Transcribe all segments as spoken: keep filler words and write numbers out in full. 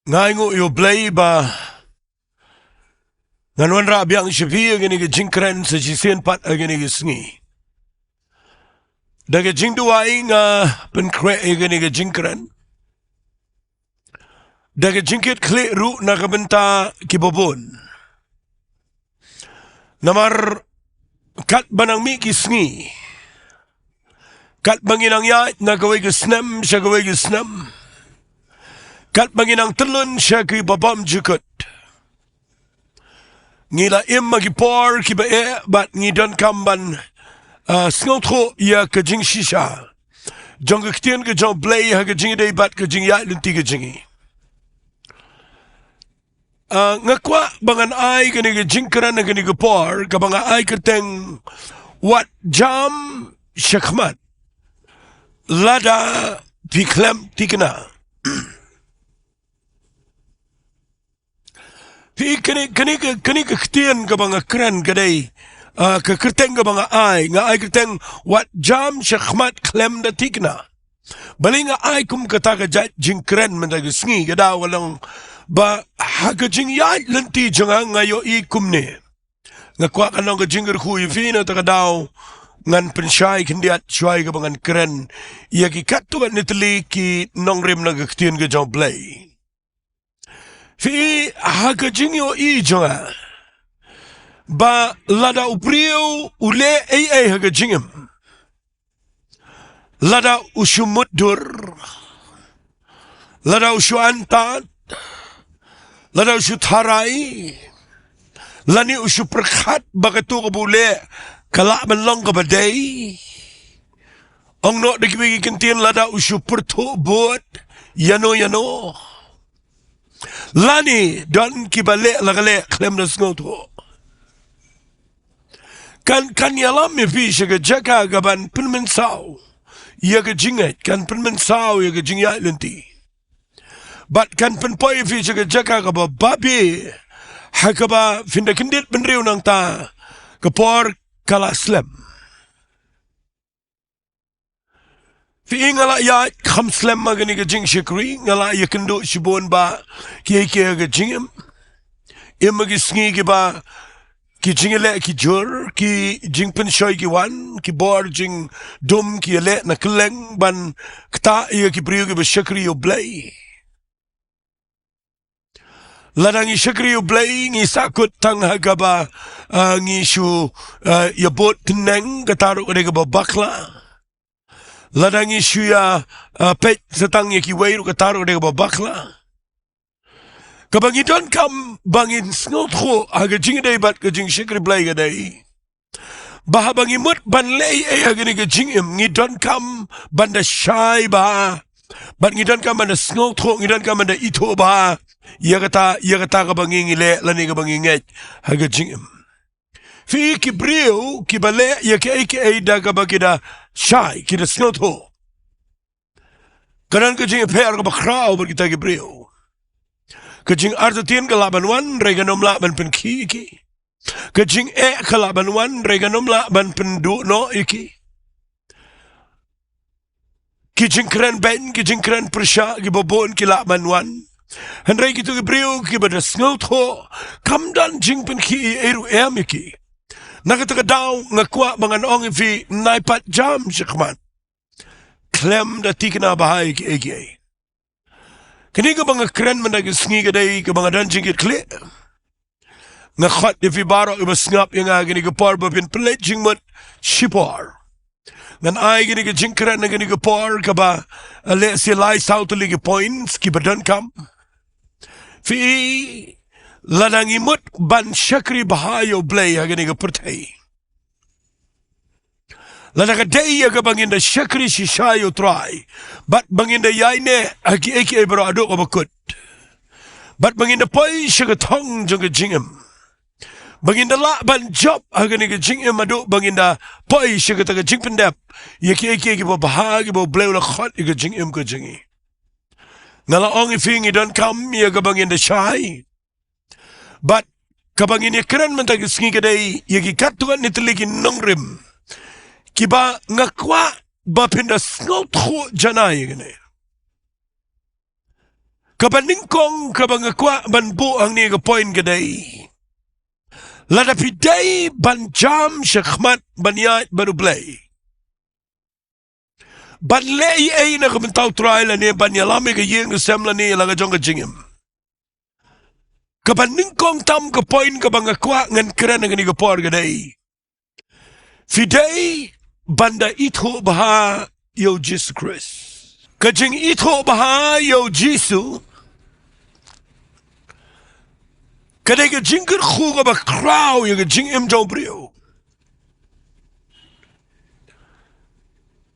Nga ainguh ïa U Blei ba ngan wanrah biang sha phi ïa kane ka jingkren sa shisien pat ha kane ka sngi. Da ka jingduwai nga pynkhreh ïa kane ka jingkren da ka jingkitkhlieh ruh na ka bynta kiba bun. Namar katba nang mih ki sngi, katba ngi nang ïaid na kawei ka snem sha kawei ka snem, katba ngi nang tyllun sha kiba bymjukut, ngi la im ha ki por kiba eh bad ngi donkam ban, ah, sngewthuh ïa ka jingshisha jong ka ktien ka jong U Blei ha ka jingïadei bad ka jingïaid lynti ka jong ngi. Ah, nga kwah ba ngan ai kane ka jingkren ha kane ka por kaba nga ai kyrteng, wat jam shakhmat lada phi khlem thikna. Phi, kane, kane ka, kane ka ktien kaba nga kren ka dei, ah, ka kyrteng kaba nga ai, nga ai kyrteng, wat jam shakhmat khlem da thikna. Balei nga ai kum kata ka jait jingkren mynta ka sngi? Ka daw ka long ba ha ka jingïaid lynti jong nga, nga ïohi kumne. Nga kwah kan long ka jingkyrkhu ïa phi, na kata ka daw ngan pynshai khyndiat shuwa ïa kaba ngan kren ïa ki katto katne tylli ki nongrim na ka ktien ka jong U Blei. Phi, ha ka jingïohi jong nga, ba lada u briew u leh ei ei ha ka jingim, lada u shu mutdur, lada u shu antad, lada u shu tharai, lane u shu pyrkhat ba kato kaba u leh ka lah ban long kaba dei, ong noh da kiwei ki kyntien, lada u shu pyrthuh bud ïano ïano, lane don kiba leh la ka leh khlem da sngewthuh, kan, kan ïalam ïa phi sha ka jaka kaban pynmynsaw ïa ka jingngeit, kan pynmynsaw ïa ka jingïaid lynti, bad kan pynpoi ïa phi sha ka jaka kaba babe, ha kaba phin da kyndit bynriew nangta, ka por ka la slem. Phi, nga la ïaid kham slem ha kane ka jingshakri, nga la ïakynduh shibun bha kiei kiei ha ka jingim. Im ha ki sngi kiba ki jingïaleh ki jur, ki jingpynshoi ki wan, ki bor jingdum ki ïaleh na kylleng ban ktah ïa ki briew kiba shakri ïa U Blei. Lada ngi shakri ïa U Blei, ngi sahkut tang ha kaba, ah, ngi shu, ah, ïa bud tneng, kata ruh ka dei kaba bakla. Lada ngi shu ïa, ah, peit sa tang ïa kiwei ruh, kata ruh ka dei kaba bakla. Kaba ngi donkam ba ngin sngewthuh ha ka jingïadei bad ka jingshakri Blei ka dei ba haba ngi mut ban leh ei ei ha kane ka jingim, ngi donkam ban da shai bha, bad ngi donkam ban da sngewthuh, ngi donkam ban da ithuh bha ïa kata, ïa kata kaba ngi, ngi leh lane kaba ngi ngeit ha ka jingim. Phi, ki briew kiba leh ïa kiei kiei da kaba ki da shai, ki da sngewthuh, ka don ka jingïapher kaba khraw bad kita ki briew. Ka jingartatien ka lah ban wan, hynrei kan ym lah ban pynkhih ïa ki. Ka jingeh ka lah ban wan, hynrei kan ym lah ban pynduh noh ïa ki. Ki jingkren beiñ, ki jingkren pyrshah, kiba bun ki lah ban wan, hynrei kito ki briew kiba da sngewthuh, kam don jingpynkhih ei ei ruh em ïa ki. Na kata ka daw nga kwah ba ngan ong ïa phi, nai pat jam shakhmat khlem da thikna bha ïa kiei kiei. Kane kaba nga kren mynta ka sngi ka dei kaba nga don jingkitkhlieh. Nga khot ïa phi baroh kiba sngap ïa nga ha kane ka por ba phin pynleit jingmut shipor. Ngan ai kane ka jingkren ha kane ka por kaba, eh, lehse lai saw tylli ki points kiba donkam. Phi, lada ngi mut ban shakri bha ïa U Blei ha kane ka pyrthei, lada ka dei ïa kaba ngin da shakri shisha ïa U Trai, bad ba ngin da ïaineh ha kiei kiei baroh haduh kaba kut, bad ba ngin da poi sha ka thong jong ka jingim, ba ngin da lah ban jop ha kane ka jingim haduh ba ngin da poi sha kata ka jingpyndep ïa kiei kiei kiba bha, kiba U Blei u la khot ïa ka jingim ka jong ngi. Nga la ong ïa phi, ngi donkam ïa kaba ngin da shai. Bad kaba ngin ïakren mynta ka sngi ka dei ïa ki katto katne tylli ki nongrim kiba nga kwah ba phin da sngewthuh janai ïa kane. Kaba nyngkong kaba nga kwah ban buh hangne ka point ka dei, lada phi dei ban jam shakhmat ban ïaid bad U Blei, ban leh ei ei na ka bynta U Trai lane ban ïalam ïa ka ïing ka sem lane ïa la ka jong ka jingim, kaba nyngkong tam ka point kaba nga kwah ngan kren ha kane ka por ka dei, phi dei ban da ithuh bha ïa U Jisu Khrist. Ka jingithuh bha ïa U Jisu ka dei ka jingkyrkhu kaba khraw ïa ka jingim jong u briew.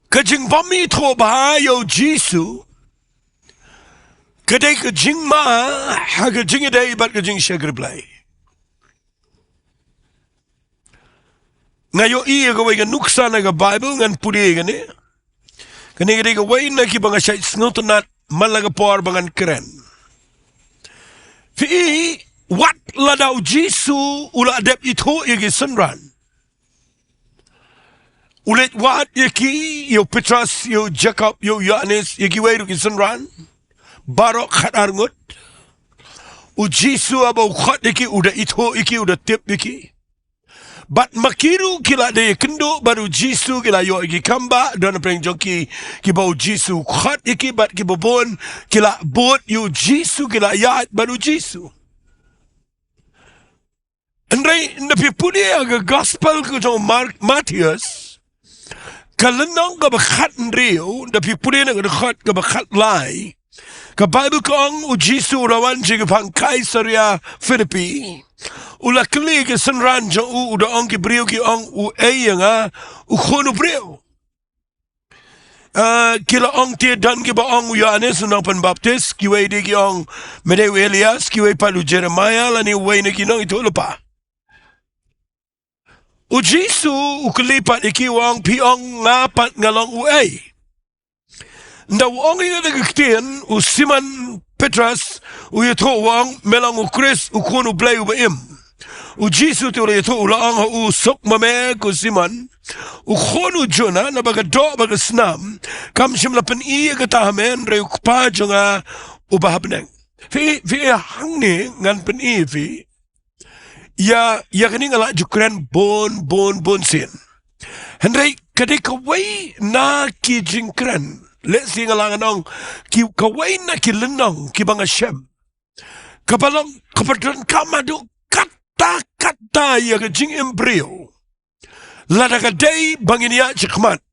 Ka jingbym ithuh bha ïa U Jisu ka dei ka jingma ha ka jingïadei bad ka jingshakri Blei. Nga ïohi ïa kawei ka nuksa na ka Baibl, ngan pule ïa kane. Kane ka dei kawei na kiba nga shait sngewtynnat man la ka por ba ngan kren. Phi i, wat lada U Jisu u la dep ithuh ïa ki synran, u leit wad ïa ki, ïa u Petros, ïa u Jakob, ïa u Ïoannis, ïa kiwei ruh ki synran baroh khatar ngut. U Jisu haba u khot ïa ki, u da ithuh ïa ki, u da tip ïa ki. Bad ma ki ruh ki la dei ïakynduh bad U Jisu, ki la ïoh ïa ki kambah, don napdeng jong ki kiba U Jisu u khot ïa ki, bad kiba bun ki la bud ïa U Jisu, ki la ïaid bad U Jisu. Hynrei ynda phi pule ïa ka gospel ka jong u Mar-, Mathaios, ka lynnong kaba khathynriew, ynda phi pule na ka dkhot kaba khatlai, ka Baibl ka ong U Jisu u la wan sha ki phang Kaisaria Philippi. U la kylli ki synran jong u, u da ong, ki briew ki ong uei ïa nga, u Khun u briew? Ah, ki la ong, te don kiba ong u Ïoannis u nongpynbaptis, kiwei de ki ong me dei u Elias, kiwei pat u Jeremaïa lane uwei na ki nongïathuhlypa. U Jisu u kylli pat ïa ki, u ong, phi ong nga pat nga long uei? Ynda u ong ïa kata ka ktien, u Simon Petros u ïathuh, u ong, me long u Khrist, u Khun u Blei uba im. U Jisu te u la ïathuh, u la ong ha u, suk ma me ko Simon, u khun u Jona, naba ka doh bad ka snam kam shym la pyni ïa kata ha me, hynrei U Kpa jong nga uba ha bneng. Phi, phi, hangne ngan pyni ïa phi ïa, ïa kane nga la ju kren bun, bun, bun sien. Hynrei ka dei kawei na ki jingkren, lehse nga la ngan ong, ki, kawei na ki lynnong kiba nga shem, kaba long kaba donkam haduh katta katta ïa ka jingim briew, lada ka dei ba ngin ïaid shakhmat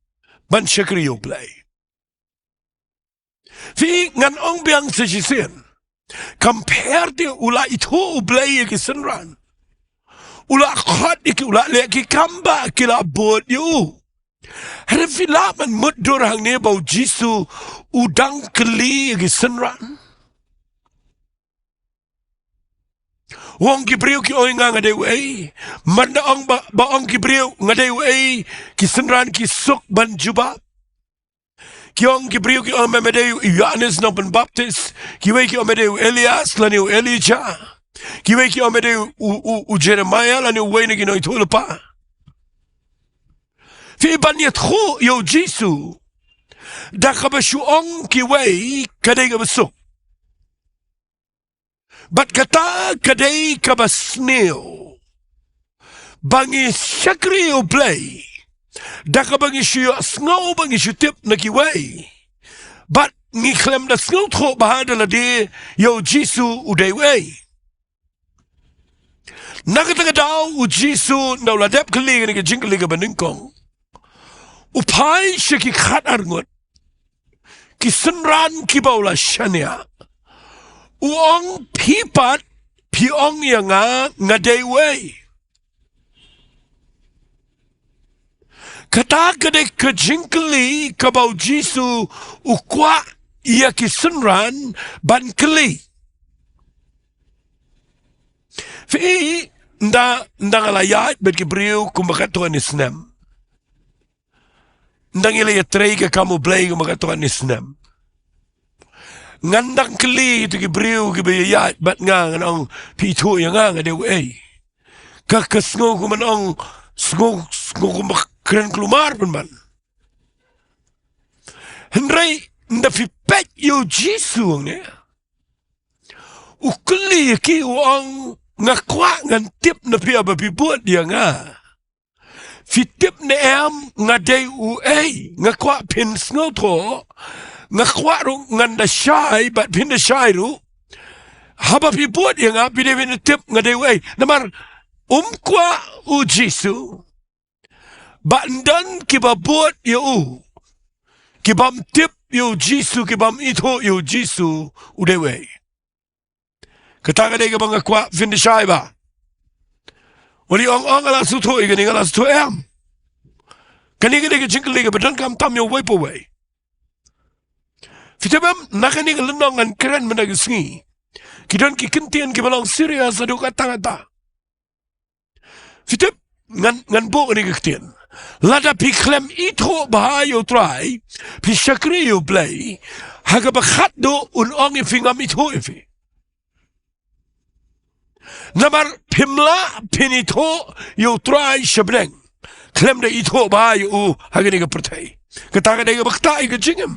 ban shakri ïa U Blei. Phi, ngan ong biang sa shisien, kam pher te u la ithuh U Blei ïa ki synran, u la khot ïa ki, u la leh ki kambah, ki la bud ïa u. Hynrei phi lah ban mutdur hangne ba U Jisu u dang kylli ïa ki synran. U ong, ki briew ki ong ïa nga, nga dei uei? Mar da ong ba, ba ong ki briew nga dei uei, ki synran ki suk ban jubab. Ki ong, ki briew ki ong me, me dei u Ïoannis nongpynbaptis, kiwei ki ong me dei u Elias lane u Elijah, kiwei ki ong me dei u, u, u Jeremaïa lane uwei na ki nongïathuhlypa. Phi, ban ïathuh ïa U Jisu da kaba shu ong kiwei ka dei kaba suk. Bad kata ka dei kaba sniew, ba ngi shakri ïa U Blei da kaba ngi shu ïohsngew, ba ngi shu tip na kiwei, bad ngi khlem da sngewthuh bha da lade ïa U Jisu u dei uei. Na kata ka daw U Jisu ynda u la dep kylli kane ka jingkylli kaba nyngkong, u phai sha ki khatar ngut ki synran kiba u la shaniah, u ong, phi pat phi ong ïa nga, nga dei uei? Kata ka dei ka jingkylli kaba U Jisu u kwah ïa ki synran ban kylli. Phi, ynda, ynda nga la ïaid bad ki briew kumba katto katne snem, ynda ngi la ïatrei ka kam U Blei kumba katto katne snem, ngan dang kylli ïa kito ki briew kiba ïaid bad nga, ngan ong, phi ithuh ïa nga, nga dei uei? Ka, ka sngew kumba ngan ong, sngew, sngew kumba kren kulmar pynban. Hynrei ynda phi peit ïa U Jisu hangne, U kylli ïa ki u ong, nga kwah ngan tip na phi ba phi bud ïa nga. Phi tip ne em nga dei uei, nga kwah phin sngewthuh, nga kwah ruh ngan da shai, bad phin da shai ruh. Haba phi bud ïa nga, phi dei ban tip nga dei uei. Namar, um kwah u Jisu ba ym don kiba bud ïa u, ki bym tip ïa u Jisu, ki bym ithuh ïa u Jisu u dei uei. Kata ka dei kaba nga kwah phin da shai ba. Wat ong, ong nga la sngewthuh ïa kane, nga la sngewthuh em. Kane ka dei ka jingkylli kaba donkam tam ïa uwei pa uwei. Phi tip em, na kane ka lynnong ngan kren mynta ka sngi, ki don ki ktien kiba long serious haduh katta katta. Phi tip, ngan, ngan buh kane ka ktien. Lada phi khlem ithuh bha ïa u Trai, phi shakri ïa u Blei, ha kaba khatduh un ong ïa phi ngam ithuh ïa phi. Namar phim lah phin ithuh ïa u Trai sha bneng khlem da ithuh bha ïa u ha kane ka pyrthei. Kata ka dei kaba ktah ïa ka jingim.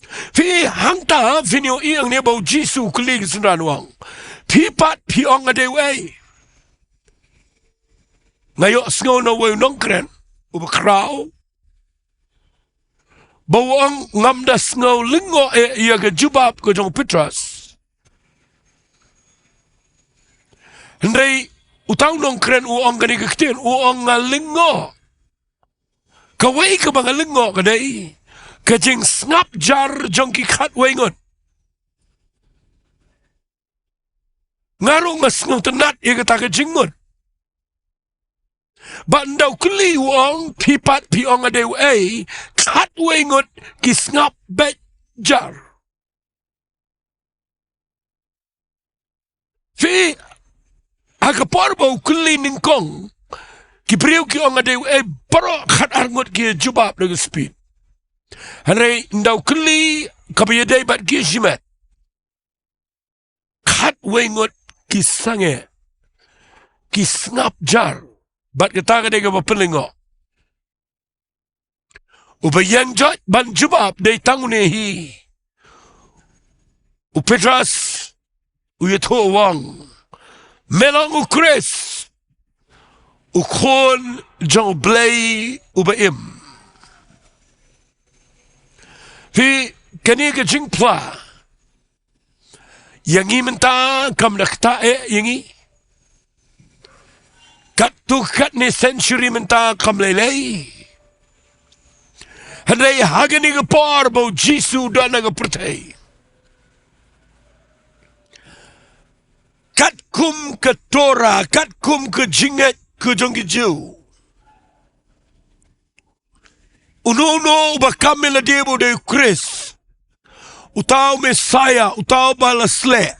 Phi, hangta phin ïohi hangne ba u Jisu u kylli ki synran u ong, phi pat phi ong nga dei uei? Nga ïohsngew na uwei u nongkren uba khraw ba u ong, ngam da sngew lyngngoh eh ïa ka jubab ka jong u Petros. Hynrei uta u nongkren u ong kane ka ktien, u ong nga lyngngoh. Kawei kaba nga lyngngoh ka dei ka jingsngap jar jong ki khatwei ngut. Nga ruh nga sngewtynnat ïa kata ka jingmut. Bad ynda u kylli u ong, phi pat phi ong nga dei uei, khatwei ngut ki sngap beit jar. Phi, ha ka por ba u kylli nyngkong, ki briew ki ong nga dei uei, baroh khatar ngut ki jubab da ka speed. Hynrei ynda u kylli kaba ïadei bad ki shimet, khatwei ngut ki sangeh, ki sngap jar. Bad kata ka dei kaba pynlyngngoh. Uba ïeng joit ban jubab dei tang une hi. U Petros u ïathuh u ong, me long u Khrist, u Khun jong u Blei uba im. Phi, kane ka jingphla ïa ngi mynta kam da ktah eh ïa ngi. Katto katne century mynta kam lei lei. Hynrei ha kane ka por ba u Jisu u don ha ka pyrthei, katkum ka Torah, katkum ka jingngeit ka jong ki Jiw, uno uno uba kam ïalade ba u dei u Khrist, uta u Messiah, uta uba la sleh,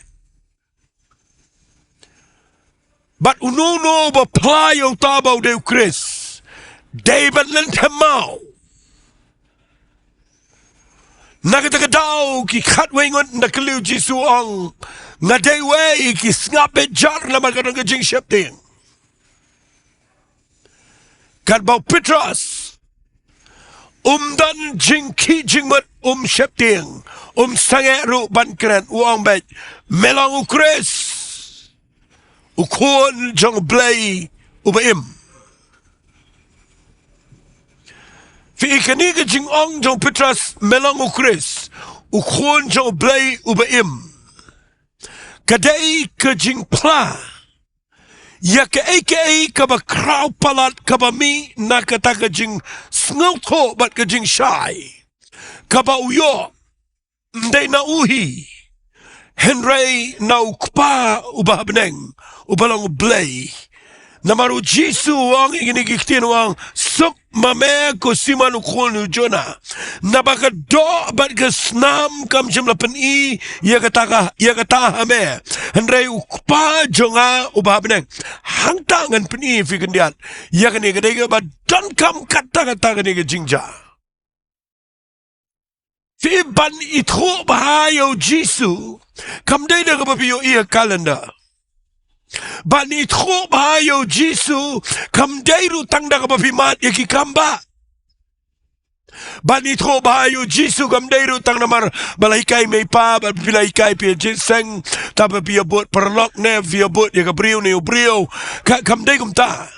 bad uno uno uba phla ïa uta ba u dei u Khrist, dei ban lynthem maw. Na kata ka daw ki khatwei ngut ynda kylli u Jisu u ong, nga dei uei, ki sngap beit jar namar ka don ka jingsheptieng. Katba u Petros um don jingkhih jingmut, um sheptieng, um sangeh ruh ban kren, u ong beit, me long u Khrist, u Khun jong u Blei uba im. Phi, kane ka jingong jong u Petros, me long u Khrist, u Khun jong u Blei uba im, ka dei ka jingphla ïa kaei kaei kaba khraw palat kaba mih na kata ka jingsngewthuh bad ka jingshai kaba u ïoh, ym dei na u hi, hynrei na u Kpa uba ha bneng, uba long u Blei. Namar u Jisu u ong ïa kine ki ktien, u ong, suk ma me ko Simon u khun u Jona. Naba ka doh bad ka snam kam shym la pyni ïa kata ka, ïa kata ha me, hynrei u Kpa jong nga uba ha bneng. Hangta ngan pyni ïa phi khyndiat ïa kane ka dei kaba donkam katta katta kane ka jingjia. Phi, ban ithuh bha ïa u Jisu kam dei da kaba phi ïohi ha ka calendar. Ban ithuh bha ïa u Jisu kam dei ruh tang da kaba phi mad ïa ki kambah. Ban ithuh bha ïa u Jisu kam dei ruh tang namar ba la hikai mei pa, ba phi la hikai phi ïa jingïaseng, ta ba phi ïa bud paralok ne phi ïa bud ïa ka briew ne u briew. Ka, kam dei kumta.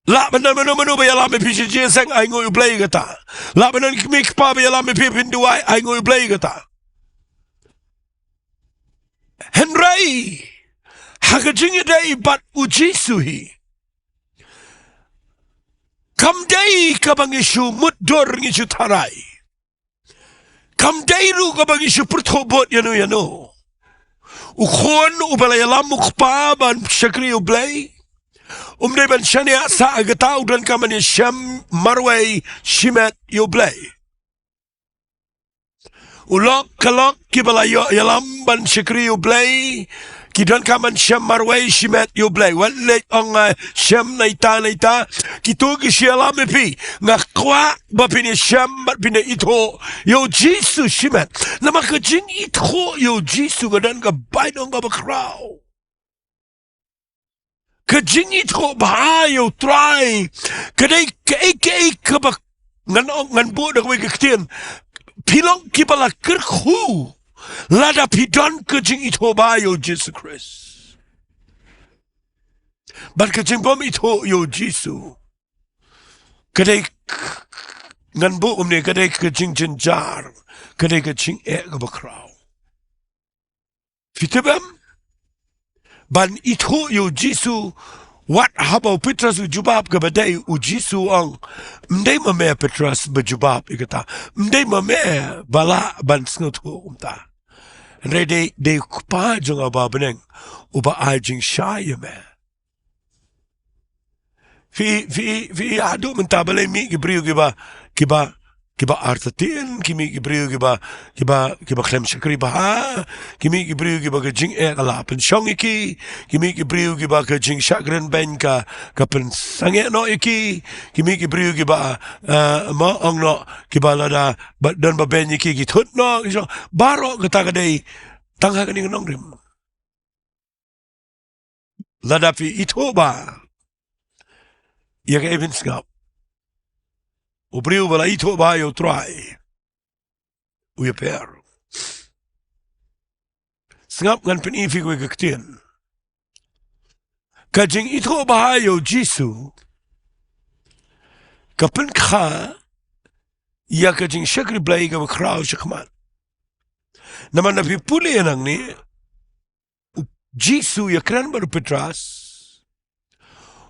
Lah ban don mano mano ba ïalam ïa phi sha jingïaseng, ai nguh ïa u Blei ïa kata. Lah ban don ki kmie ki kpa ba ïalam ïa phi phin duwai, ai nguh ïa u Blei ïa kata. Hynrei ha ka jingïadei bad u Jisu hi, kam dei kaba ngi shu mutdur ngi shu tharai. Kam dei ruh kaba ngi shu pyrthuh bud ïano ïano. U khun uba la ïalam u kpa ban shakri ïa u Blei, um dei ban shaniah sah ha kata, u donkam ban ïashem marwei shimet ïa u Blei. U lok ka lok kiba la ïoh ïalam ban shakri ïa u Blei, ki donkam ban shem marwei shimet ïa u Blei. Wat leit ong, eh, shem na ita na ita. Kito ki shu ïalam ïa phi. Nga kwah ba phin ïashem bad phin ïa ithuh ïa u Jisu shimet. Namar ka jingithuh ïa u Jisu ka don ka bainong kaba khraw. Ka jingithuh bha ïa u Trai ka dei kaei kaei kaba ngan ong, ngan buh da kawei ka ktien. Phi long kiba la kyrkhu lada phi don ka jingithuh bha ïa u Jisu Khrist. Bad ka jingbym ithuh ïa u Jisu ka dei, ngan buh kumne, ka dei ka jingjynjar, ka dei ka jingeh kaba khraw. Phi tip em? Ban ithuh ïa u Jisu, wat haba u Petros u jubab kaba dei, u Jisu u ong, ym dei ma me Petros ba jubab ïa kata. Ym dei ma me ba lah ban sngewthuh kumta. Hynrei dei, dei u Kpa jong nga uba ha bneng uba ai jingshai ïa me. Phi, phi, phi ïa haduh mynta balei mih ki briew kiba, kiba, kiba artatien, ki mih ki briew kiba, kiba, kiba khlem shakri bha, ki mih ki briew kiba ka jingeh ka la pynshong ïa ki, ki mih ki briew kiba ka jingshah kren beiñ ka, ka pynsangeh noh ïa ki, ki mih ki briew kiba, eh, mo ong noh, kiba lada ba don ba beiñ ïa ki ki thut noh, ki shong. Baroh kata ka dei tang ha kane ka nongrim. Lada phi ithuh bha ïa kaei phin sngap. U briew uba la ithuh bha ïa u Trai u ïapher. Sngap, ngan pyni phi kawei ka ktien. Ka jingithuh bha ïa u Jisu ka pynkha ïa ka jingshakri Blei kaba khraw shakhmat. Namar lada phi pule ïa nangne, u Jisu u ïakren bad u Petros.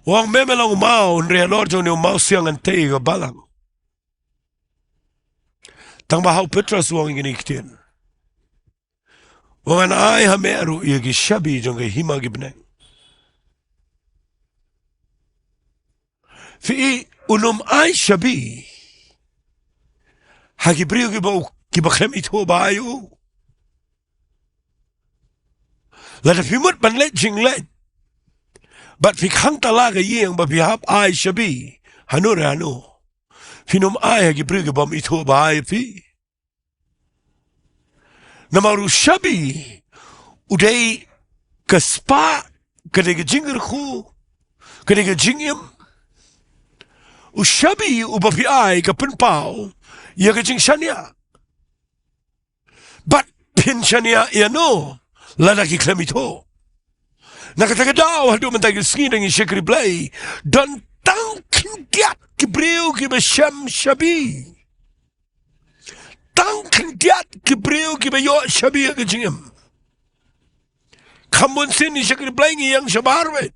U ong, me me long u maw, hynrei halor jong une u mawsiang ngan tei ïa ka balang. Tang ba ha u Petros u ong ïa kine ki ktien. U ong, ngan ai ha me ruh ïa ki shabi jong ka hima ki bneng. Phi i, un ym ai shabi ha ki briew kiba u, kiba khlem ithuh bha ïa u. Lada phi mut ban leit jingleit bad phi khang tala ka ïing ba phi hap ai shabi hano re hano, phin ym ai ha ki briew kibym ithuh bha ïa phi. Namar u shabi u dei ka spah, ka dei ka jingkyrkhu, ka dei ka jingim. U shabi uba phi ai ka pynpaw ïa ka jingshaniah. Bad phin shaniah ïano lada ki khlem ithuh? Na kata ka daw haduh mynta ki sngi da ngi shakri Blei, don tang khyndiat ki briew kiba shem shabi. Tang khyndiat ki briew kiba ïoh shabi ha ka jingim. Kham bun sien ngi shakri Blei ngi ïeng shabar beit.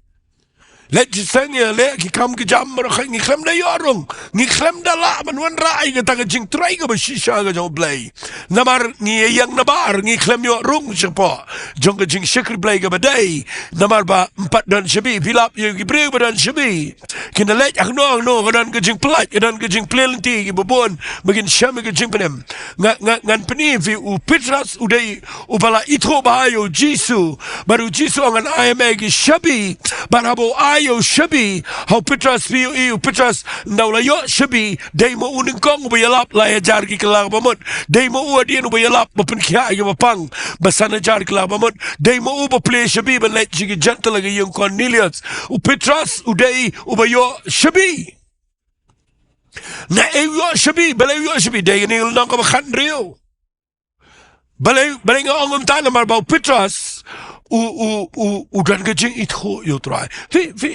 Leit jingïaseng, ïaleh ki kam ki jam baroh, ngi khlem da ïoh rung. Ngi khlem da lah ban wanrah ïa kata ka jingtrei kaba shisha ka jong u Blei. Namar ngi ïeng nabar, ngi khlem ïoh rung shapoh jong ka jingshakri Blei kaba dei. Namar ba ym pat don shabi. Phi lap ïa ki briew ba don shabi, kin da leit hangno hangno, ka don ka jingpyllait, ka don ka jingplie lynti kiba bun ba kin shem ïa ka jingpynim. Nga, nga, ngan pyni phi, u Petros u dei uba la ithuh bha ïa u Jisu, bad u Jisu u ong, ngan ai ha me ki shabi. Bad haba u ai ïa u shabi ha u Petros, phi ïohi u Petros ynda u la ïoh shabi, dei ma u nyngkong uba ïalap lai hajar ki kylla ba mut, dei ma u hadien uba ïalap ba pynkhiah ïa kiba pang ba san hajar kylla ba mut, dei ma u ba plie shabi ban leit sha ki Jentil ha ka ïing u Kornelios. U Petros u dei uba ïoh shabi. Na ei u ïoh shabi, balei u ïoh shabi? Dei kane ka lynnong kaba khathynriew. Balei, balei nga ong kumta? Namar ba u Petros u, u, u, u don ka jingithuh ïa u Trai. Phi, phi,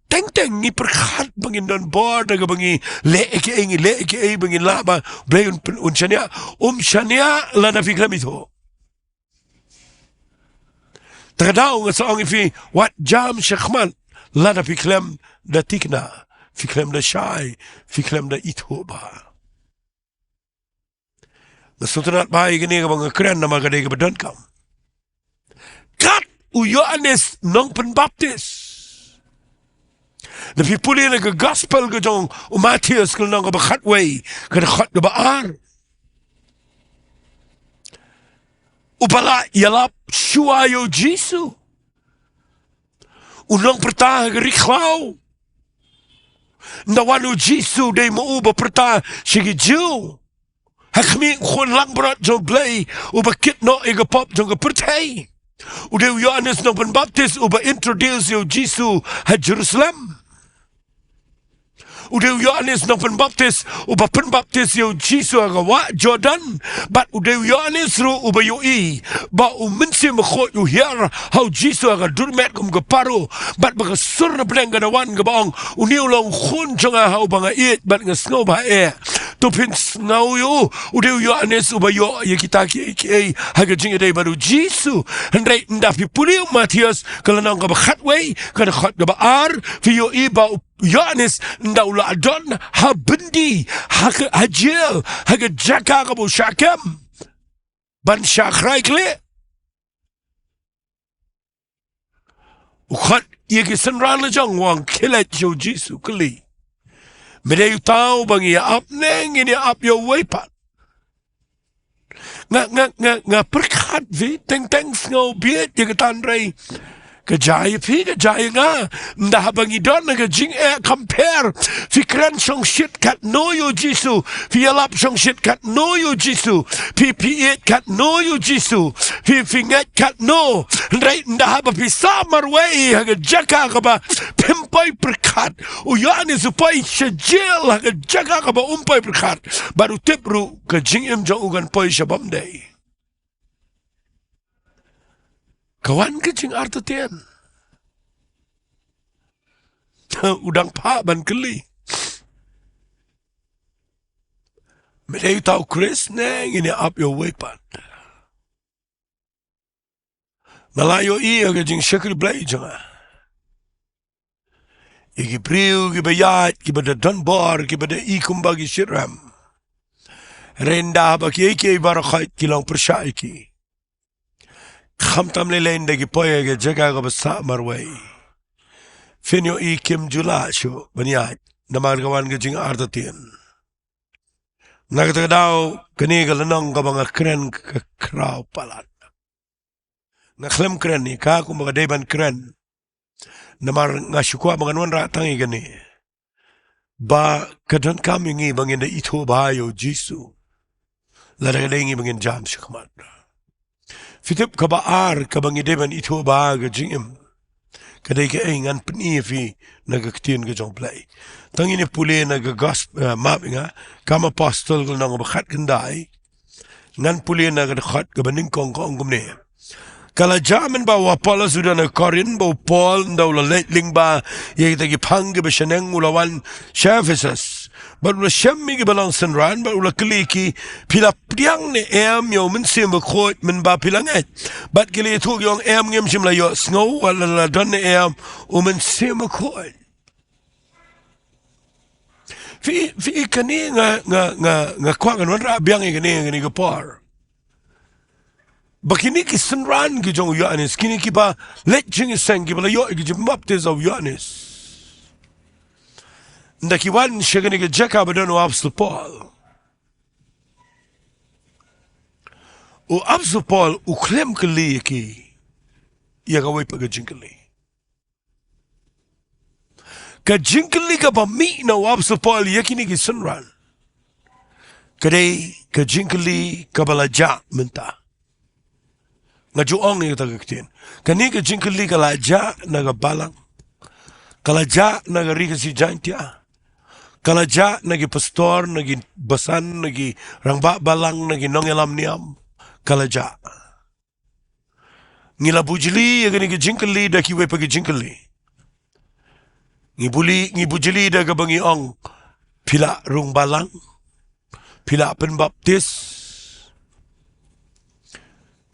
teng teng ngi pyrkhat ba ngin don bor da kaba ngi leh ïa kiei, ngi leh ïa kiei ba ngin lah ba Blei un, un shaniah. Um shaniah lada phi khlem ithuh. Te ka daw nga sa ong ïa phi, wat jam shakhmat lada phi khlem da thikna, phi khlem da shai, phi khlem da ithuh bha. Nga sngewtynnat bha ïa kane kaba nga kren namar ka dei kaba donkam. Kat u Ïoannis Nongpynbaptis. Lada phi pule na ka gospel ka jong u Mathaios ka lynnong kaba khatwei, ka dkhot kaba ar. Uba la ïalap shuwa ïa u Jisu. U nongpyrta ha ka ri khlaw. Ynda wan u Jisu dei ma u ba pyrta sha ki Jiw. Ha khmih u khun langbrot jong u Blei uba kit noh ïa ka pop jong ka pyrthei. U dei u Ïoannis Nongpynbaptis uba introduce ïa u Jisu ha Jerusalem. U dei u Ïoannis Nongpynbaptis uba pynbaptis ïa u Jisu ha ka wah Jordan. Bad u dei u Ïoannis ruh uba ïohi ba u Mynsiem Bakhuid u hiar ha u Jisu ha ka dur met kum ka paro. Bad ba ka sur na pdeng ka da wan kaba ong, une u long u khun jong nga ha uba nga ïeit bad nga sngewbha eh. To phin sngew ïa u. U dei u Ïoannis uba ïoh ïa kita kiei kiei ha ka jingïadei bad u Jisu. Hynrei ynda phi pule u Mathaios ka lynnong kaba khatwei, ka dkhot kaba ar, phi ïohi ba u Ïoannis ynda u la don ha byndi, ha ka, ha jel, ha ka jaka kaba u shah kem ban shah khrai khlieh. U khot ïa ki synran la jong u ong, khie leit sha u Jisu, kylli, me dei uta uba ngi ïa ap ne ngin ïa ap ïa uwei pat? Nga, nga, nga, nga pyrkhat, phi teng teng sngew bieit ïa kata, hynrei ka jia ïa phi, ka jia ïa nga. Ynda haba ngi don ha ka jingeh compare, phi kren shongshit katno ïa u Jisu, phi ïalap shongshit katno ïa u Jisu, phi, phi ïeit katno ïa u Jisu, phi, phi ngeit katno. Hynrei ynda haba phi sah marwei ha ka jaka kaba phim poi pyrkhat, u Ïoannis u poi sha jel ha ka jaka kaba um poi pyrkhat, bad u tip ruh ka jingim jong u kan poi sha bymdei. Ka wan ka jingartatien. U dang phah ban kylli, me dei uta u Khrist ne ngin ïa ap ïa uwei pat? Nga la ïohi ha ka jingshakri Blei jong nga ïa ki briew kiba ïaid, kiba da don bor, kiba da i kumba ki shitrhem. Hynrei ynda haba kiei kiei baroh khoit ki long pyrshah ïa ki, khamtam lei lei ynda ki poi ha ka jaka kaba sah marwei, phin ïohi kim ju lah shuh ban ïaid namar ka wan ka jingartatien. Na kata ka daw, kane ka lynnong kaba nga kren ka khraw palat. Nga khlem kren ïa ka kumba ka dei ban kren, namar nga shu kwah ba ngan wanrah tang ïa kane, ba ka donkam ïa ngi ba ngin da ithuh bha ïa u Jisu, lada ka dei ngi ba ngin jam shakhmat. Phi tip kaba ar kaba ngi dei ban ithuh bha ha ka jingim, ka dei kaei? Ngan pyni ïa phi na ka ktien ka jong u Blei. Tang ngin ïa pule na ka gosp-, eh, map ïa nga, Kam Apostol ka lynnong ba khatkhyndai. Ngan pule na ka dkhot kaba nyngkong, ka ong kumne: Ka la jia mynba u Apollos u don ha Korinth, ba u Paul ynda u la leit lyngba ïa kita ki phang kiba shaneng u la wan sha Ephesus. Bad u la shem ïa kiba long synran bad u la kylli ki, phi la pdiang ne em ïa u Mynsiem Bakhuid mynba phi la ngeit? Bad ki la ïathuh ki ong, em, ngim shym la ïohsngew wat la, la don ne em u Mynsiem Bakhuid. Phi, phi, kane nga, nga, nga, nga kwah ngan wanrah biang ïa kane, kane ka por. Ba kine ki synran ki jong u Ïoannis, kine kiba leit jingïaseng, kiba la ïoh ïa ka jingbaptis u Ïoannis, ynda ki wan sha kane ka jaka ba don u Apostol Paul, u Apostol Paul u khlem kylli ïa ki ïa kawei pat ka jingkylli. Ka jingkylli kaba mih na u Apostol Paul ïa kine ki synran ka dei ka jingkylli kaba la jah mynta. Nga ju ong ïa kata ka ktien. Kane ka jingkylli ka la jah na ka balang. Ka la jah na ka Ri Khasi Jaiñtia. Ka la jah na ki pastor, na ki basan, na ki rangbah balang, na ki nongïalam niam. Ka la jah. Ngi la bujli ïa kane ka jingkylli da kiwei pat ki jingkylli. Ngi bujli, ngi bujli da kaba ngi ong, phi la rung balang, phi la pynbaptis,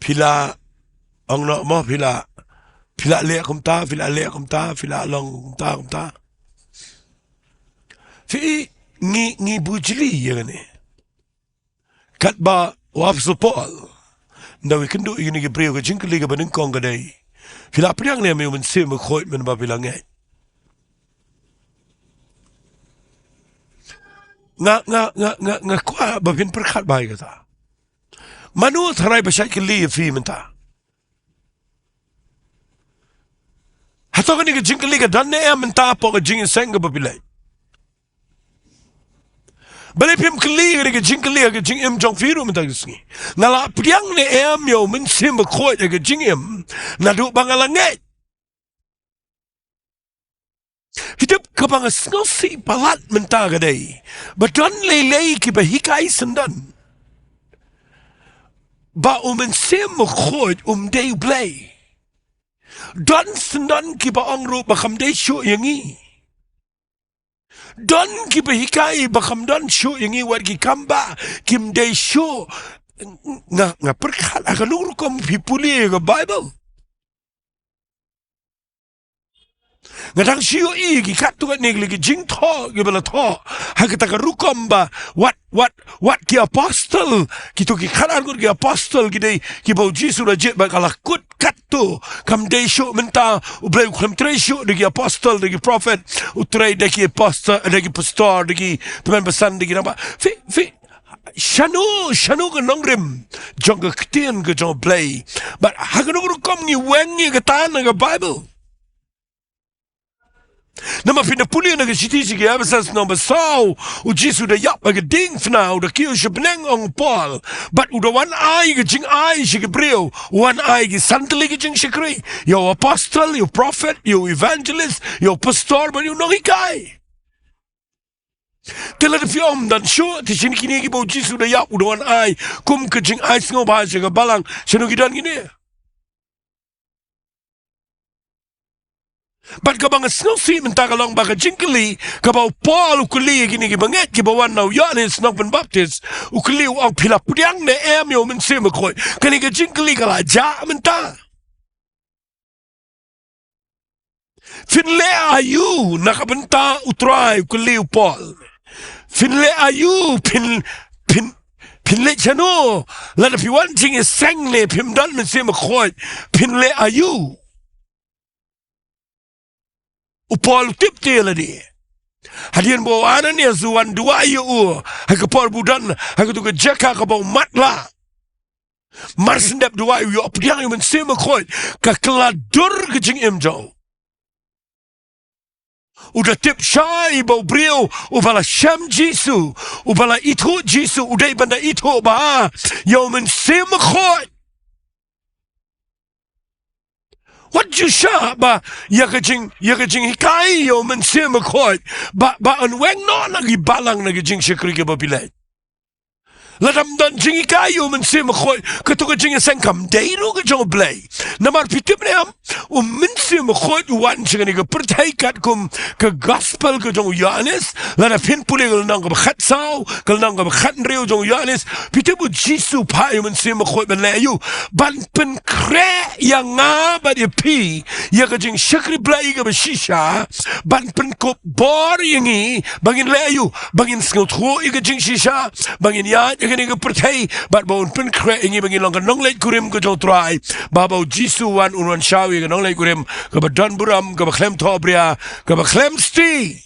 phi la ong noh mo, phi la, phi la leh kumta, phi la leh kumta, phi la long kumta, kumta. Phi, ngi, ngi bujli ïa kane. Katba u Apostol Paul u ïakynduh ïa kine ki briew, ka jingkylli kaba nyngkong ka dei, phi la pdiang ne em ïa u Mynsiem Bakhuid mynba phi la ngeit? Nga, nga, nga, nga, nga kwah ba phin pyrkhat bha ïa kata. Mano tharai ba shait kylli ïa phi mynta? Hato kane ka jingkylli ka don ne em mynta hapoh ka jingïaseng kaba phi leit? Balei phim kylli ïa ka jingkylli ha ka jingim jong phi ruh mynta ka sngi? Nga la pdiang ne em ïa u Mynsiem Bakhuid ha ka jingim naduh ba nga la ngeit? Phi tip, kaba nga sngewsih palat mynta ka dei ba don lei lei kiba hikai syndon ba u Mynsiem Bakhuid um dei U Blei. Don syndon kiba ong ruh ba kam dei shuh ïa ngi. Don kiba hikai ba kam don shuh ïa ngi, wat ki kam ba kim dei shuh. Nga, nga pyrkhat, ha kano ka rukom phi pule ïa ka Baibl? Nga dang shu ïohi ki katto katne ki jingthoh kiba la thoh ha kata ka rukom ba wat, wat, wat ki apostol, kito ki khatar ngut ki apostol ki dei kiba u Jisu u la jied bad ka la kut katto. Kam dei shuh mynta, U Blei u khlem trei shuh da ki apostol, da ki prophet, u trei da ki apostol, da ki pastor, da ki tymmen basan, da ki naba. Phi, phi, shano, shano ka nongrim jong ka ktien ka jong U Blei? Bad ha kano ka rukom ngi weng ïa kata na ka Baibl? Namar phin da pule na ka shithi sha ki Ephesus lynnong ba saw, u Jisu u da ïap ha ka diengphna, u da kiew sha bneng, ong u Paul, bad u da wan ai ka jingai sha ki briew, u wan ai ki san tylli ki jingshakri, ïa u apostol, ïa u prophet, ïa u evangelist, ïa u pastor, bad ïa u nonghikai. Te lada phi ong ym don shuh, te shano kine kiba u Jisu u da ïap, u da wan ai kum ka jingai sngewbha sha ka balang, shano ki don kine? Bad kaba nga sngewsih mynta ka long ba ka jingkylli kaba u Paul u kylli ïa kine ki bangeit kiba wan na u Ïoannis Nongpynbaptis, u kylli, u ong, phi la pdiang ne em ïa u Mynsiem Bakhuid? Kane ka jingkylli ka la jah mynta. Phin leh aïu na ka bynta U Trai, u kylli u Paul. Phin leh aïu, phin, phin, phin leh shano? Lada phi wan jingïaseng ne phim don Mynsiem Bakhuid, phin leh aïu? U Paul u tip te lade. Hadien ba u Ananias u wan duwai ïa u ha ka por ba u don ha kato ka jaka kaba u matlah, mar shen dep duwai, u ïoh pdiang ïa u Mynsiem Bakhuid, ka kylla dur ka jingim jong u. U da tip shai ba u briew uba la shem Jisu, uba la ithuh Jisu, u dei ban da ithuh bha ïa u Mynsiem Bakhuid. Wat ju shah ba ïa ka jing, ïa ka jinghikai ïa u Mynsiem Bakhuid ba, ba yn weng noh na ki balang na ki jingshakri kiba phi leit. Lada ym don jinghikai ïa u Mynsiem Bakhuid, kato ka jingïaseng kam dei ruh ka jong U Blei. Namar phi tip ne em, u Mynsiem Bakhuid u wan sha kane ka pyrthei katkum ka gospel ka jong u Ïoannis. Lada phin pule ka lynnong kaba khatsaw, ka lynnong kaba khathynriew jong u Ïoannis, phi tip u Jisu u phah ïa u Mynsiem Bakhuid ban leh aïu? Ban pynkhreh ïa nga bad ïa phi ïa ka jingshakri Blei kaba shisha, ban pynkup bor ïa ngi ba ngin leh aïu? Ba ngin sngewthuh ïa ka jingshisha, ba ngin ïaid ha kane ka pyrthei, bad ba un pynkhreh ïa ngi ba ngin long ka nongleit kurim ka jong u Trai. Ba, ba u Jisu u wan, un wan shaw ïa ka nongleit kurim kaba don burom, kaba khlem thohbria, kaba khlem sti.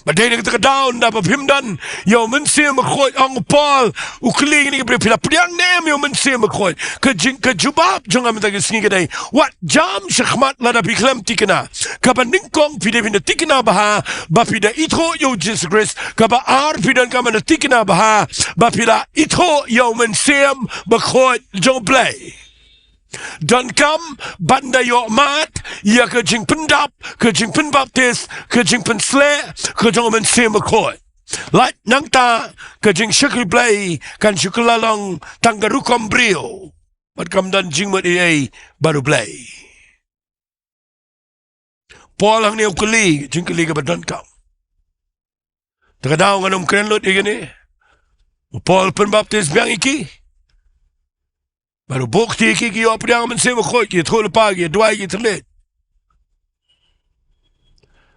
Ba dei na kata ka daw, ynda ba phim don ïa u Mynsiem Bakhuid, ong u Paul, u kylli ïa kine ki briew, phi la pdiang ne em ïa u Mynsiem Bakhuid? Ka jing, ka jubab jong nga mynta ka sngi ka dei, wat jam shakhmat lada phi khlem thikna. Kaba nyngkong, phi dei phin da thikna bha ba phi da ithuh ïa u Jisu Khrist. Kaba ar, phi donkam ban da thikna bha ba phi la ithuh ïa u Mynsiem Bakhuid jong U Blei. Donkam ban da ïohmad ïa ka jingpyndap, ka jingpynbaptis, ka jingpynsleh ka jong u Mynsiem Bakhuid. Lait nangta ka jingshakri Blei kan shu kylla long tang ka rukom briew, bad kam don jingmut ei ei bad U Blei. Paul hangne u kylli jingkylli kaba donkam. Te ka daw ngan ym kren lut ïa kine. U Paul pynbaptis biang ïa ki, bad u buh kti ïa ki, ki ïoh pdiang Mynsiem Bakhuid, ki ïathuhlypa, ki ïaduwai, ki thylliej.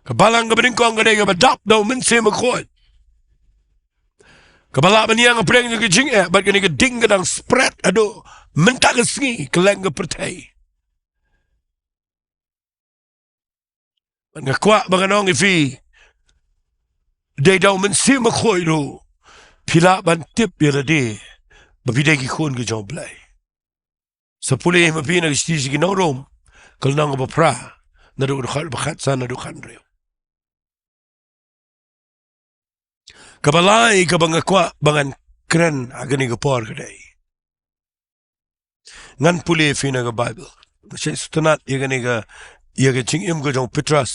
Ka balang kaba nyngkong ka dei kaba dap da u Mynsiem Bakhuid, kaba lah ban ïeng hapdeng jong ka jingeh, bad kane ka ding ka dang spread haduh mynta ka sngi, kylleng ka pyrthei. Bad nga kwah ba ngan ong ïa phi, dei da u Mynsiem Bakhuid ruh phi lah ban tip ïa lade ba phi dei ki khun ki jong U Blei. Sa pule ma phi na ka shithi sha ki nong Rom, ka lynnong kaba phra, naduh ka dkhot ba khatsan haduh khathynriew. Kaba lai kaba nga kwah ba ngan kren ha kane ka por ka dei, ngan pule ïa phi na ka Baibl. Nga shait sngewtynnat ïa kane ka, ïa ka jingim ka jong u Petros.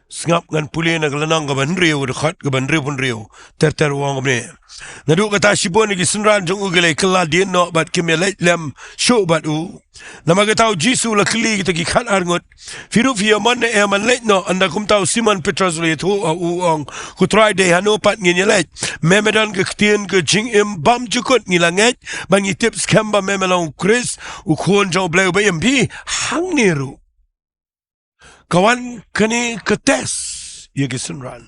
Sngap, ngan pule na ka lynnong kaba hynriew, dkhot kaba hynriewphew hynriew. Ter ter u ong kumne: Naduh kata shibun na ki synran jong u ki la kylla dien noh bad kim ïaleit lem shuh bad u. Namar kata u Jisu u la kylli kita ki khatar ngut: Phi ruh phi ïamon ne em ban leit noh? Ynda kumta u Simon Petros u la ïathuh ha u, u ong: Ko Trai, dei hano pat ngin ïaleit? Me me don ka ktien ka jingim bymjukut. Ngi la ngeit bad ngi tip skhem ba me me long u Khrist, u Khun jong U Blei uba im. Phi, hangne ruh ka wan kane ka test ïa ki synran.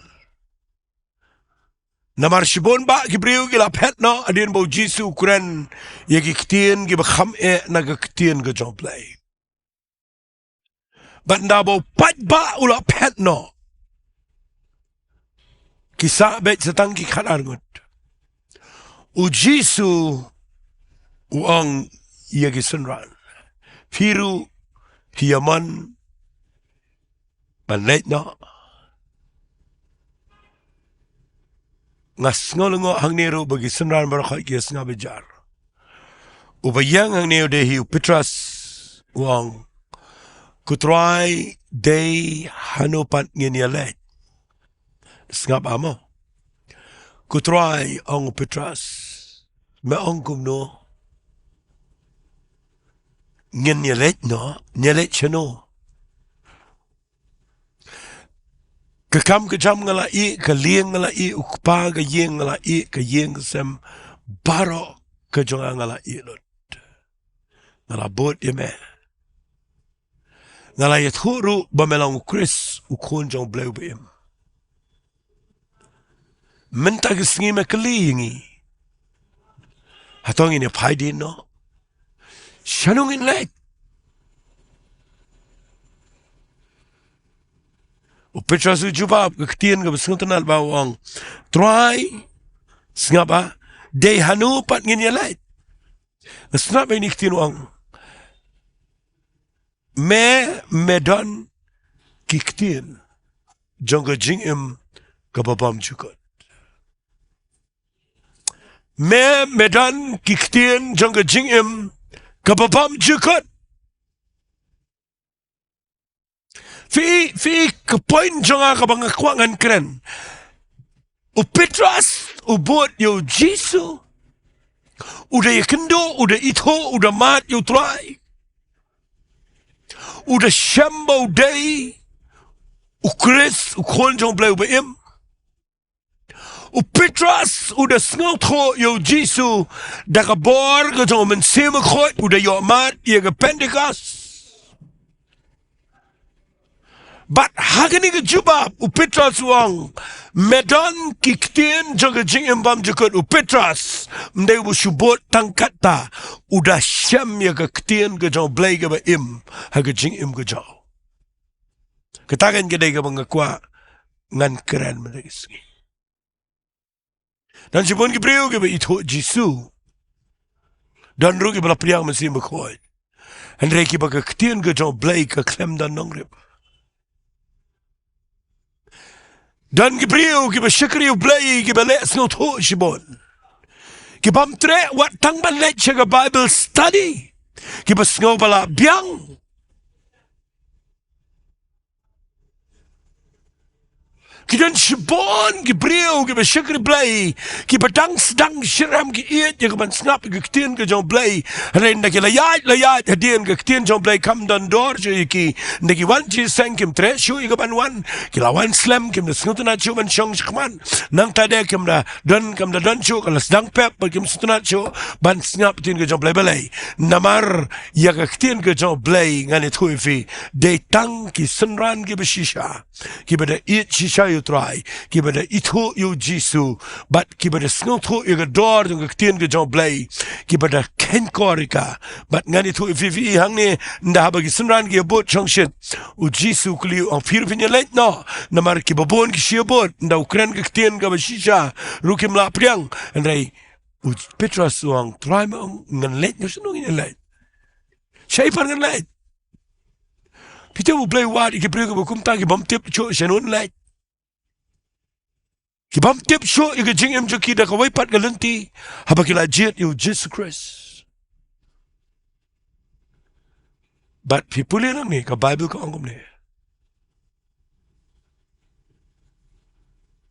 Namar shibun bah ki briew ki la phet noh hadien ba u Jisu u kren ïa ki ktien kiba kham eh na ka ktien ka jong U Blei. Bad ynda ba u paidbah u la phet noh, ki sah beit sa tang ki khatar ngut. U Jisu u ong ïa ki synran: Phi ruh phi ïamon ban leit noh? Nga sngew lyngngoh hangne ruh ba ki synran baroh ki ïa sngap jar. Uba ïeng hangne u dei hi u Petros, u ong: Ko Trai, dei hano pat ngin ïaleit? Sngap mo. Ko Trai, ong u Petros, me ong kumno? Ngin ïaleit noh, ngin ïaleit shano? Ka kam ka jam nga la ïeh, ka lieng nga la ïeh, u kpa ka ïing nga la ïeh, ka ïing ka sem baroh ka jong nga nga la ïeh lut. Nga la bud ïa me. Nga la ïathuh ruh ba me long u Khrist, u Khun jong U Blei uba im. Mynta ka sngi me kylli ïa ngi, hato ngin ïa phai dien noh? Shano ngin leit? U Petros u jubab ka ktien kaba sngewtynnat bha, u ong: Trai, sngap, dei hano pat ngin ïaleit? Nga sngap ïa kine ki ktien, u ong: Me, me don ki ktien jong ka jingim kaba bymjukut. Me, me don ki ktien jong ka jingim kaba bymjukut. Phi, phi, ka point jong nga kaba nga kwah ngan kren. U Petros u bud ïa u Jisu, u da ïakynduh, u da ithuh, u da mad ïa u Trai, u da shem ba u dei u Khrist, u Khun jong U Blei uba im. U Petros u da sngewthuh ïa u Jisu da ka bor ka jong u Mynsiem Bakhuid, u da ïohmad ïa ka Pentekost. Bad ha kane ka jubab u Petros u ong, me don ki ktien jong ka jingim bymjukut. U Petros ym dei ba u shu bud tang katta, u da shem ïa ka ktien ka jong U Blei kaba im ha ka jingim ka jong u. Kata kan ka dei kaba nga kwah ngan kren mynta ka sngi. Don shibun ki briew kiba ithuh Jisu. Don ruh kiba la pdiang Mynsiem Bakhuid. Hynrei kiba ka ktien ka jong U Blei ka khlem don nongrim. Don ki briew kiba shakri U Blei, kiba leh sngewthuh shibun. Kibym treh wat tang ban leit sha ka Bible study. Kiba sngew ba la biang. Ki don shibun ki briew kiba shakri Blei, kiba dang sdang shitrhem ki ïeit ïa ka ban sngap ïa ka ktien ka jong U Blei. Hynrei ynda ki la ïaid, la ïaid hadien, ka ktien jong U Blei kam don dor shuh ïa ki. Ynda ki wan jingïaseng kim treh shuh ïa ka ban wan. Ki la wan slem, kim da sngewtynnat shuh ban shong shakhmat. Nangta de kim da don, kam da don shuh, ka la sdang pep bad kim sngewtynnat shuh ban sngap ktien ka jong U Blei. Balei? Namar ïa ka ktien ka jong U Blei, ngan ïathuh ïa phi, dei tang ki synran kiba shisha, kiba da ïeit shisha ïa U Trai, kiba da ithuh ïa U Jisu, bad kiba da sngewthuh ïa ka dor jong ka ktien ka jong U Blei, kiba da khein kor ïa ka. Bad ngan ïathuh ïa phi, phi hangne, ynda haba ki synran ki ïabud shongshit, U Jisu u kylli, u ong, phi ruh phin ïaleit noh? Namar kiba bun ki shu ïabud, ynda u kren ka ktien kaba shisha ruh kim lah pdiang. Hynrei u Petros u ong, Trai, me ong ngan leit, noh shano ngin ïaleit? Shaei pat ngan leit? Phi tip U Blei u wad ïa ki briew kiba kumta, kibym tip shuh shano leit. Kibym tip shuh ïa ka jingim jong ki da kawei pat ka lynti, haba ki la jied ïa U Jisu Khrist. Bad phi pule nangne, ka Baibl ka ong kumne.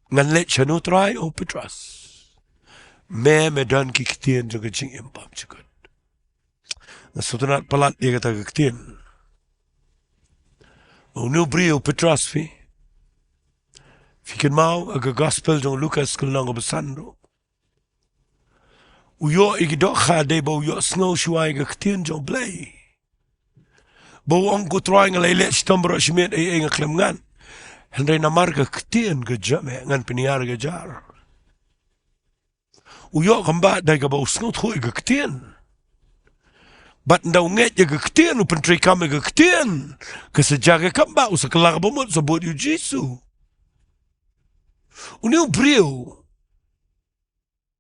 Ngan leit shano Trai, ong u Petros. Me, me don ki ktien jong ka jingim bymjukut. Nga sngewtynnat palat ïa kata ka ktien. Une u briew u Petros phi, phi kynmaw ha ka gospel jong u Lukas ka lynnong kaba san ruh, u ïoh ïa ki dohkha dei ba u ïohsngew shuwa ïa ka ktien jong U Blei. Ba u ong, ko Trai, nga la ïaleh shitom baroh shi miet, ei ei nga khlem ngat. Hynrei namar ka ktien ka jong me ngan pynïar ka jar. U ïoh kambah da kaba u sngewthuh ïa ka ktien. Bad ynda u ngeit ïa ka ktien, u pyntreikam ïa ka ktien, ka sa jia ka kambah, u sa kylla kaba mut, sa bud ïa U Jisu. Une u briew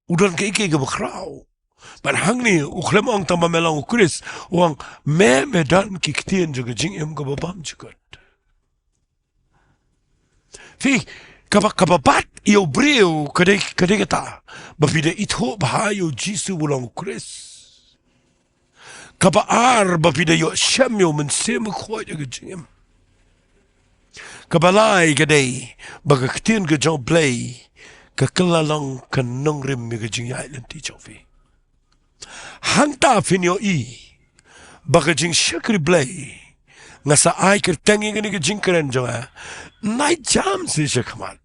u don kaei kaei kaba khraw. Bad hangne u khlem ong tang ba me long u Khrist, u ong, me, me don ki ktien jong ka jingim kaba bymjukut. Phi, kaba, kaba bat ïa u briew ka dei, ka dei kata, ba phi da ithuh bha ïa U Jisu ba u long u Khrist. Kaba ar, ba phi da ïoh shem ïa U Mynsiem Bakhuid ha ka jingim. Kaba lai ka dei ba ka ktien ka jong U Blei ka kylla long ka nongrim ïa ka jingïaid lynti jong phi. Hangta phin ïohi ba ka jingshakri Blei. Nga sa ai kyrteng ïa kane ka jingkren jong nga, Nai Jam Shi Shakhmat.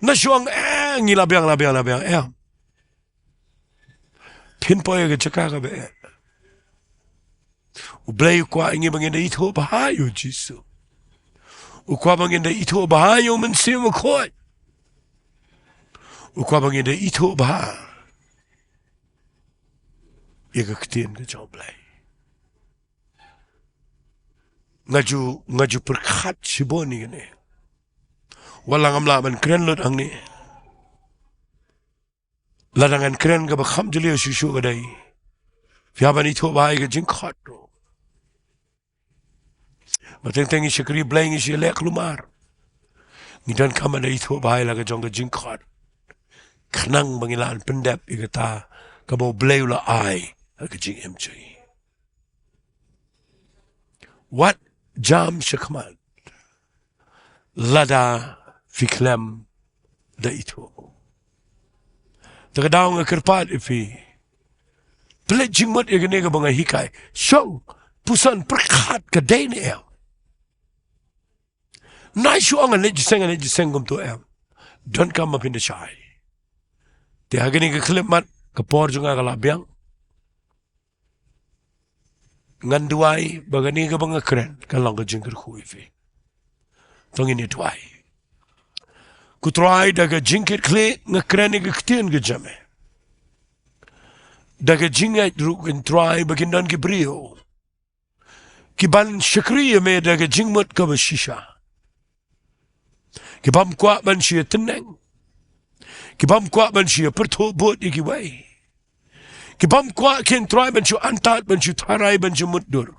Na shu ong, eh, ngi la biang, la biang, la biang, eh. Phin poi ha ka jaka kaba eh. U Blei u kwah ïa ngi ba ngin da ithuh bha ïa U Jisu. U kwah ba ngin da ithuh bha ïa U Mynsiem Bakhuid. U kwah ba ngin da ithuh bha ïa ka ktien ka jong U Blei. Nga ju, nga ju pyrkhat shibun ïa kane. Wat la ngam lah ban kren lut hangne. Lada ngan kren kaba kham jylliew shuh shuh ka dei, phi hap ban ithuh bha ïa ka jingkhot ruh. Ba teng teng ngi shakri Blei, ngi shu leh kulmar, ngi donkam ban da ithuh bha ïa la ka jong ka jingkhot, khnang ba ngin lah ban pyndep ïa kata kaba U Blei u la ai ha ka jingim jong ngi. Wat jam shakhmat lada phi khlem da ithuh. Te ka daw nga kyrpad ïa phi, pynleit jingmut ïa kane kaba nga hikai. Shong, puson, pyrkhat ka dei ne em. Nai shu ong ngan leit jingïaseng, ngan leit jingïaseng kumto, em. Donkam ba phin da shai. Te ha kane ka khyllipmat, ka por jong nga ka la biang. Ngan duwai ba kane kaba nga kren kan long ka jingkyrkhu ïa phi. To ngin ïa duwai. Ko Trai, da ka jingkitkhlieh nga kren ïa ka ktien ka jong me. Da ka jingngeit ruh, ko Trai, ba kin don ki briew ki ban shakri ïa me da ka jingmut kaba shisha. Ki bym kwah ban shu ïa tneng. Ki bym kwah ban shu ïa pyrthuh bud ïa kiwei. Ki bym kwah kin Trai ban shu antad, ban shu tharai, ban shu mutdur.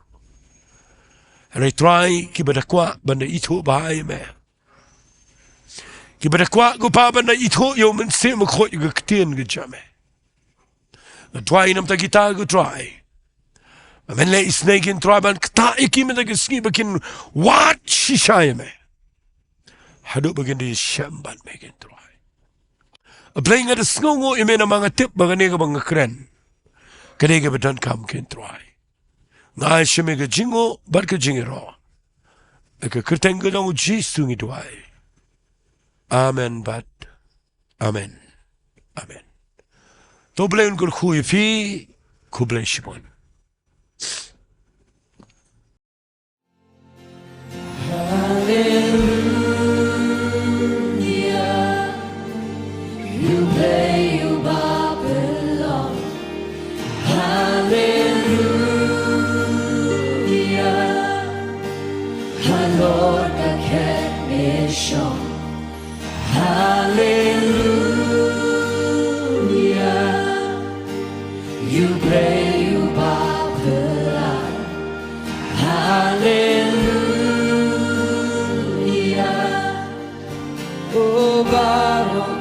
Hynrei Trai, kiba da kwah ban da ithuh bha ïa me. Kiba da kwah ko Pa ban da ithuh ïa u Mynsiem Bakhuid, ïa ka ktien ka jong me. Nga duwai namar kita ko Trai. Ba men leh isynei kin Trai ban ktah ïa ki mynta ka sngi ba kin wad shisha ïa me. Haduh ba kin da ïashem bad me kin Trai. A Blei, nga da sngewnguh ïa me namar nga tip ba kane kaba nga kren ka dei kaba donkam kin Trai. Nga ai sha me ka jingnguh bad ka jingïaroh. Ha ka kyrteng ka jong u Jisu ngi duwai. Amen bad amen. Amen. To Blei un kyrkhu ïa phi. Khublei shibun. Haleluya, you play you Babylon. Haleluya, halor ka khet nation. Haleluya, you play you Babylon. Haleluya, oh baroh